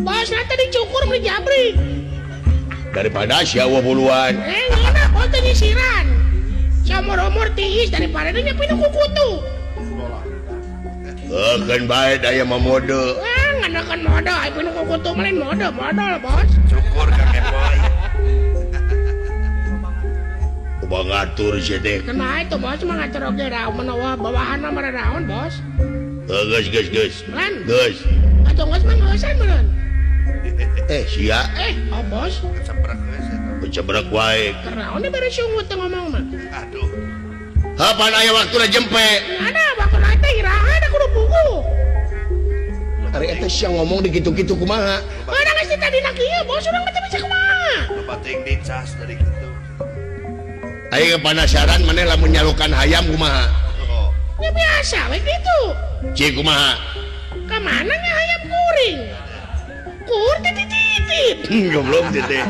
Bos nanti dicukur beli jabrik. Daripada sia buluan. Eh, ngeunah bos teh nyisiran. Saumur-umur tiis daripada dia nyepin ku kutu. Keun bae da mah mode. Ah, nganakan mode, ai pinu ku kutu mah lain mode, modal bos. Cukur Kang Eboy. Kumaha ngatur sia teh? Kena itu bos mah ngatur oge da menawa bawahan mah mararaon bos. Geus geus geus. Lan, Geus. Atuh geus mah geusan meureun. Eh sia. Eh, oh bos, Kecebrek geus eta. Kecebrek wae. Kenaon nih beres sungut teh ngomong mah. Aduh. Kapan aya waktuna jempe? Ada waktu teh iraha da kudu buku. Ari eta sia ngomong di kitu-kitu kumaha? Urang geus tadi na kieu bos, urang mah teu bisa kumaha. Loba teuing dicas dari kitu. Aing penasaran maneh lamun nyalukan hayam kumaha? Oh. Ya biasa we kitu. Cik kumaha? Ka mana nya hayam kuring? Kur titip-titip. Goblok teh.